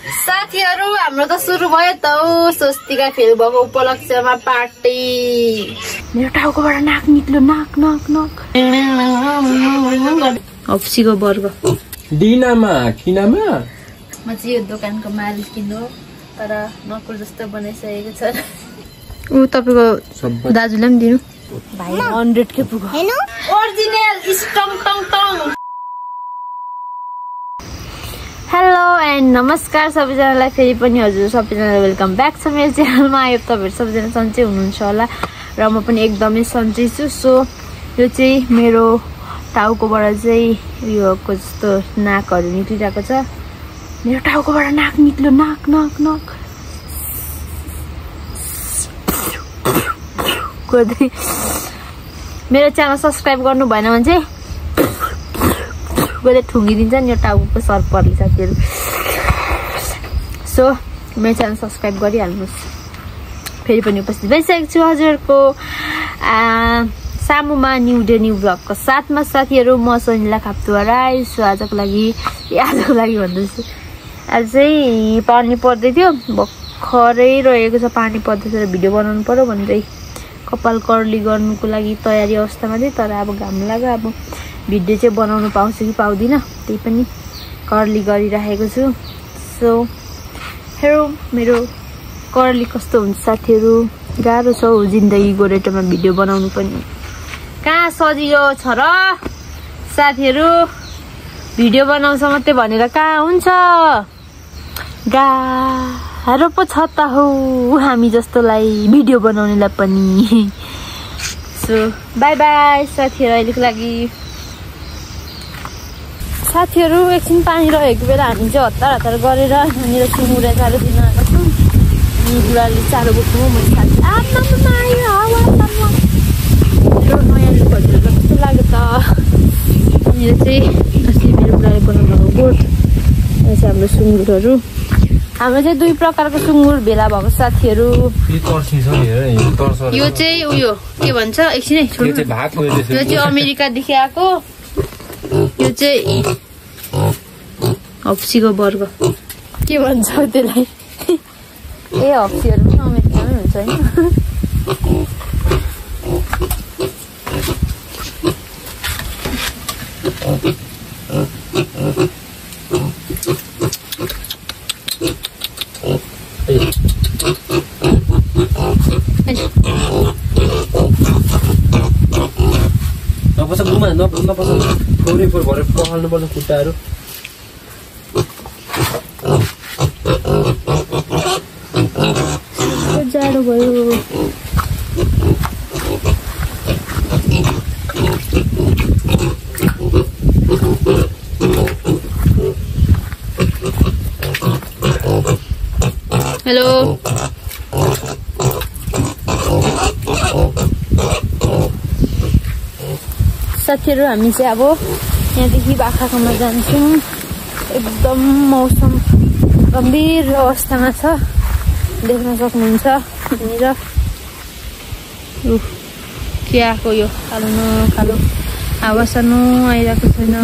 साथीहरु हाम्रो त सुरु भयो त स्वस्तिका खेल भएको उपलक्ष्यमा पार्टी। मेरो टाउकोबाट नाक निक्ल्यो, नाक नाक नाक। अप्सीको वर्ग डिनामा किनामा म चाहिँ यो दोकानको मालिकिन हो, तर नकुल जस्तो बनाइसकेको छ। उ तपाईको दाजुले पनि दिनु भाइ 100 के पुग्यो हैन ओरिजिनल स्टङ टङ टङ। हेलो एन्ड नमस्कार सबैजनालाई, फेरि पनि हजुर सबैजनालाई वेलकम ब्याक छ मेरो च्यानलमा। आयो तपाईहरु सबैजना सन्चै हुनुहुन्छ होला र म पनि एकदमै सन्चै छु। सो यो चाहिँ मेरो टाउकोबाट चाहिँ योको जस्तो नाकहरु निक्लिरहेको छ। मेरो टाउकोबाट नाक निक्ल्यो, नाक नाक नाक। मेरो च्यानल सब्स्क्राइब गर्नु भएन भने चाहिँ गले ठुङ्गिदिन्छ नि यो टाउको सर्परले साथीहरु। सो मेरो च्यानल सब्स्क्राइब गरिहाल्नुहोस्। फेरि पनि उपस्थित भइसकेको छु हजुरहरुको सामुमा न्यू डे न्यू ब्लगको साथमा साथीहरु। म सोनिला खाप्तुवा राई। सो आजको लागि भन्दैछु, आज चाहिँ पानी पर्दै थियो, भर्खरै रहेको छ पानी पर्दैछ र भिडियो बनाउनु पर्यो भन्दै कपाल कर्ली गर्नुको लागि तयारी अवस्थामा थिएँ। तर अब घाम लाग्यो, अब भिडियो चाहिँ बनाउनु पाउँछु कि पाउँदिनँ, त्यही पनि कर्ली गरिराखेको छु। सो हेरौँ मेरो कर्ली कस्तो हुन्छ साथीहरु। गाह्रो छ हौ जिन्दगी गोरेटोमा भिडियो बनाउनु पनि, कहाँ सजिलो छ र साथीहरु। भिडियो बनाउँछ मात्रै भनेर कहाँ हुन्छ, गाह्रो पो छ त हौ हामी जस्तोलाई भिडियो बनाउनेलाई पनि। सो बाई बाई साथीहरु अहिलेको लागि। साथीहरु एकछिन पानी रहेको बेला हामी चाहिँ हतार हतार गरेर यहाँनिर सुँगुर चारो दिन आएको छौँ। अनि बुढाले चारो बोक्नु म साथी नयाँ लुगाहरू कस्तो लाग्यो त। यहाँनिर चाहिँ अस्ति मेरो बुढाले बनाउनु भएको गोठ, यहाँ चाहिँ हाम्रो सुँगुरहरू। हाम्रो चाहिँ दुई प्रकारको सुँगुर भेला भएको साथीहरु। यो चाहिँ उयो के भन्छ एकछिन है छोड्नु, यो चाहिँ अमेरिकादेखि आएको, यो चाहिँ हप्सीको वर्ग के भन्छ त्यसलाई। ए हप्सीहरु पनि अमेरिकामै हुन्छ हैन। थोरै पर भरे पखाल्नु पर्छ खुट्टाहरू। जाडो भयो। हेलो साथीहरु, हामी चाहिँ अब यहाँदेखि बाख्राकोमा जान्छौँ। एकदम मौसम गम्भीर अवस्थामा छ, देख्न सक्नुहुन्छ यहाँनिर। के आएको यो कालो न कालो हावा सानो आइरहेको छैन।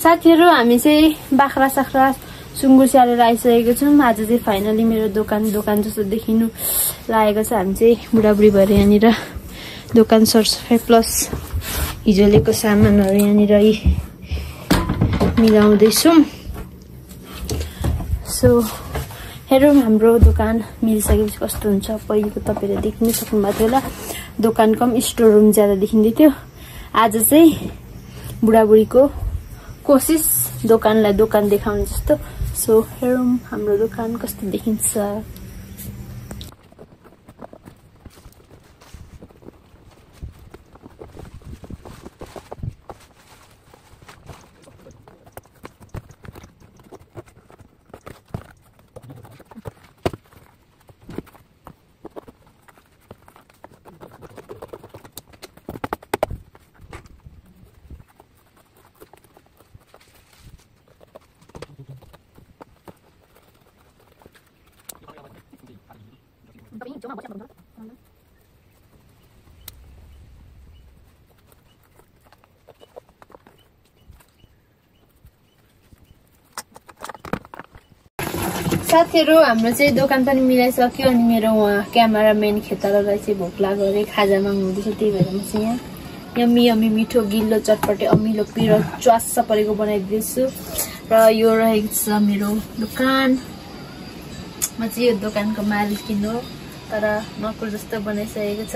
साथीहरु हामी चाहिँ बाख्रा साख्रा सुँगुर स्याहारेर आइसकेको छौँ। आज चाहिँ फाइनली मेरो दोकान जस्तो देखिनु लागेको छ। हामी चाहिँ बुढाबुढी भएर यहाँनिर दोकान सरसफाइ प्लस हिजो ल्याएको सामानहरू यहाँनिर मिलाउँदैछौँ। सो हेरौँ हाम्रो दोकान मिलिसकेपछि कस्तो हुन्छ। पहिलेको तपाईँले देख्नु सक्नुभएको थियो होला, दोकानको पनि स्टोर रुम ज्यादा देखिँदै थियो। आज चाहिँ बुढाबुढीको कोसिस दोकानलाई दोकान देखाउने जस्तो। सो हेरौँ हाम्रो दोकान कस्तो देखिन्छ। साथीहरु हाम्रो चाहिँ दोकान पनि मिलाइसक्यो अनि मेरो उहाँ क्यामेराम्यान खेतालालाई चाहिँ भोक लाग्यो अरे खाजा माग्नु हुँदैछ त्यही भएर म चाहिँ यहाँ यम्मी यम्मी मिठो गिल्लो चटपटे अमिलो पिरो च्वास्स परेको बनाइदिन्छु र यो रहेको छ मेरो दोकान म चाहिँ यो दोकानको मालिकिन हो तर नकुर जस्तो बनाइसकेको छ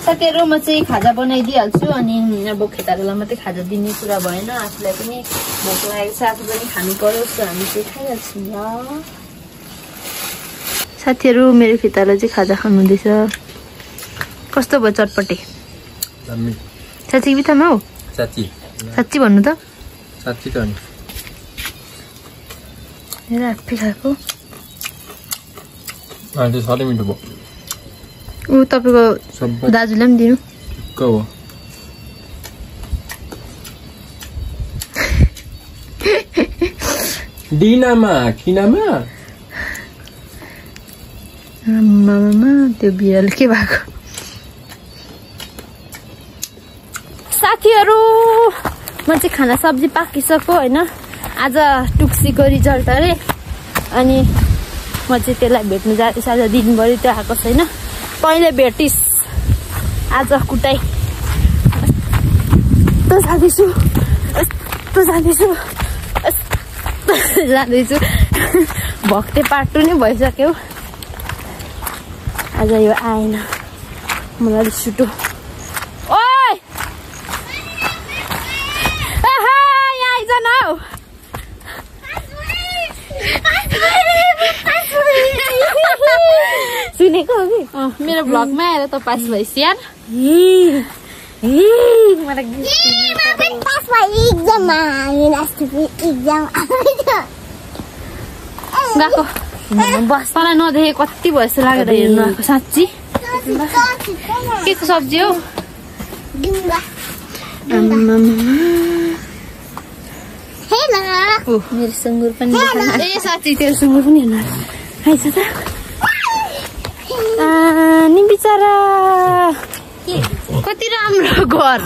साथीहरु म चाहिँ खाजा बनाइदिइहाल्छु अनि अब खेतालालाई मात्रै खाजा दिने कुरा भएन आफूलाई पनि भोक लागेको छ आफू पनि खानु पर्यो सो हामी चाहिँ खाइहाल्छौँ ल साथीहरु मेरो खेताला चाहिँ खाजा खानुहुँदैछ कस्तो भयो चटपटे साँच्ची कि बित्थामा हौ साँच्ची भन्नु त साँच्ची त नि मेरो हातले खाएको अहिले साह्रै मिठो भयो ऊ तपाईको दाजुलाई पनि दिनु को हो डिनामा किनामा मामा त्यो बिरालो के भएको साथीहरु म चाहिँ खाना सब्जी पाकिसक्यो हैन आज टुक्सीको रिजल्ट अरे अनि म चाहिँ त्यसलाई भेट्नु जाँदैछु आज दिनभरि त्यो आएको छैन कहिले भेटिस् आज कुटाइ जाँदैछु भक्ते पाटो नै भइसक्यो आज यो आएन मलाई रिस उठ्यो ओइ आहा यहाँ आइज न हौ सुनेको हो कि मेरो ब्लगमा आएर त पास भइस यार गएको बस तँलाई नदेखे कति भयो जस्तो लागेर हेर्नु आएको साँच्ची के को सब्जी हो मेरो सुँगुर पनि ए साँच्ची तेरो सुँगुर पनि हेर्नु आइज त नि बिचरा कति राम्रो घर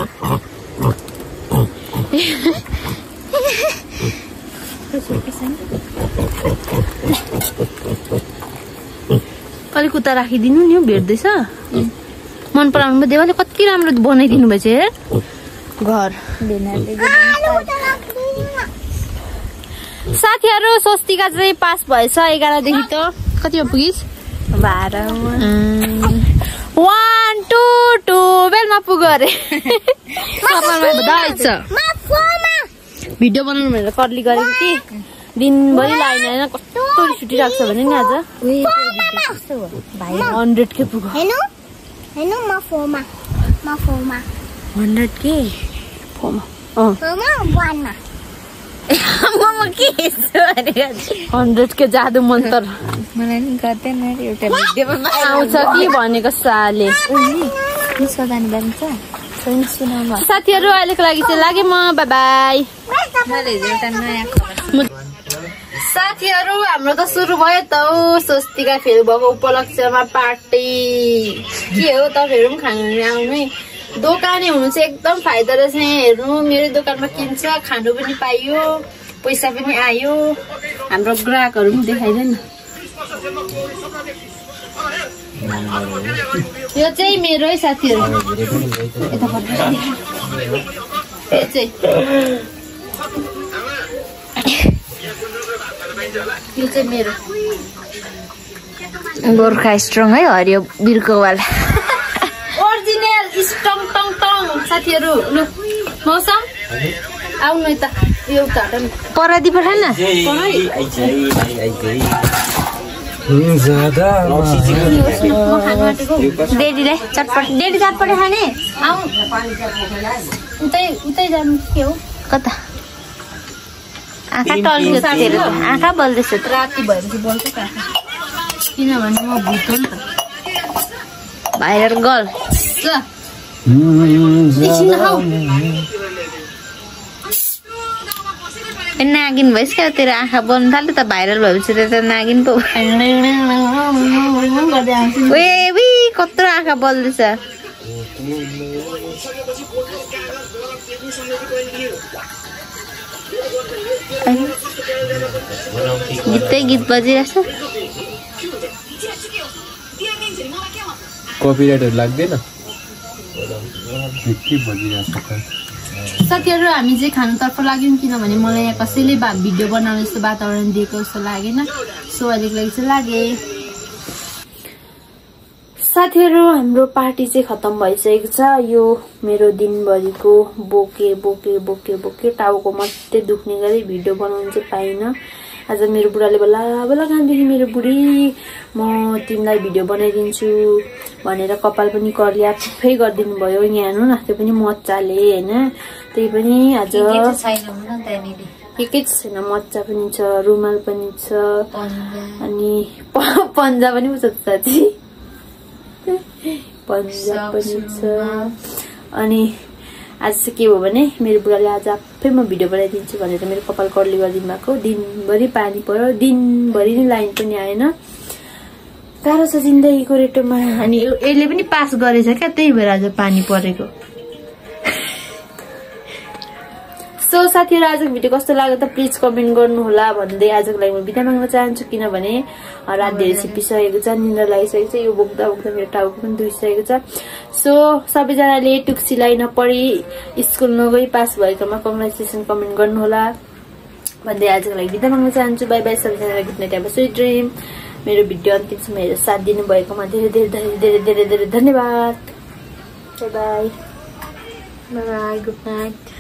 अलिक उता राखिदिनु नि भेट्दैछ मन पराउनु देवाले कति राम्रो बनाइदिनु भएछ घर साथीहरु स्वस्तिका चाहिँ पास भएछ 11 देखि त कतिमा पुगिस् 12 1 2 12 मा पुग्यो अरे भिडियो बनाउनु भनेर कर्ली गरेको कि दिनभरि लाइन होइन कस्तो रिस उठिरहेको छ भने नि आज 100 के पुग्यो 100 के फोमा 100 के जादु मन्त्र मलाई नि गर्दैन एउटा भिडियोमा आउँछ कि भनेको साले साथीहरु अहिलेको लागि चाहिँ लागे म बाइ बाइ साथीहरु हाम्रो त सुरु भयो त स्वस्तिका फेल भएको उपलक्ष्यमा पार्टी के हो तपाईहरु पनि खानु आउनु है दोकाने हुनु चाहिँ एकदम फाइदा रहेछ हेर्नु मेरो दोकानमा किन्छ खानु पनि पाइयो पैसा पनि आयो हाम्रो ग्राहकहरु पनि देखाइदैन यो चाहिँ मेरो है साथीहरु यो चाहिँ मेरो गोर्खा स्ट्रङ है हरियो बिर्कोवाला ओरिजिनल स्ट्रङ टङ टङ साथीहरु लु मौसम आउनु है त यो उतार परादी पठान न डेडीले चटपट डेडी चटपट खाने आउ उतै जानु के हो कता आँखा टल्यो तेरो आँखा बल्दैछ राति भएपछि बोल्छ त किनभने म भूत हो नि त भाइरल गर्ल नागिन भइस क्या तेरो आँखा बल्नु थाल्यो त भाइरल भएपछि त नागिन पो कत्रो आँखा बल्दैछ गीतै गीत बजिरहेछ। कपिराइटहरु लाग्दैन? साथीहरु हामी चाहिँ खानातर्फ लाग्यौं किनभने मलाई यहाँ कसैले भिडियो बनाउने जस्तो वातावरण दिएको जस्तो लागेन। सो अहिलेको लागि चाहिँ लागे। साथीहरु हाम्रो पार्टी चाहिँ खतम भइसकेको छ। यो मेरो दिनभरिको बोके टाउको मात्रै दुख्ने गरी भिडियो बनाउन चाहिँ पाइन। आज मेरो बुढाले बल्ल बल्ल कानदेखि मेरो बुढी म तिमीलाई भिडियो बनाइदिन्छु भनेर कपाल पनि कर्लिया फुफै गरिदिनु भयो। यहाँ हेर्नु न त्यो पनि मच्चाले हैन। त्यही पनि आज एकै छैन, मच्चा पनि छ, रुमाल पनि छ अनि पन्जा पनि छ साथी, पन्जा पनि छ। अनि आज चाहिँ के हो भने मेरो बुढाले आज आफै म भिडियो बनाइदिन्छु भनेर मेरो कपाल कर्ली गरिदिनु भएको। दिनभरि पानी पर्यो, दिनभरि नै लाइन पनि आएन। गाह्रो छ जिन्दगीको रेटोमा। अनि यसले पनि पास गरेछ क्या, त्यही भएर आज पानी परेको। सो साथीहरु आजको भिडियो कस्तो लाग्यो त प्लिज कमेन्ट गर्नु होला भन्दै आजको लागि म बिदा माग्न चाहन्छु। किनभने रात धेरै छिपिसकेको छ, निन्द्रा लागिसकेको छ, यो बोक्दा बोक्दा मेरो टाउको पनि दुखिसकेको छ। सो सबैजनाले टुक्सीलाई नपढी स्कुल नगई पास भएकोमा कङ्ग्रेचुलेसन कमेन्ट गर्नु होला भन्दै आजको लागि बिदा माग्न चाहन्छु। बाइ बाइ सबैजनालाई, good night, have a sweet dream. मेरो भिडियो अन्तिमसम्म हेरेर साथ दिनु भएकोमा धेरै धेरै धेरै धेरै धेरै धेरै धन्यवाद। Bye bye, bye bye, good night.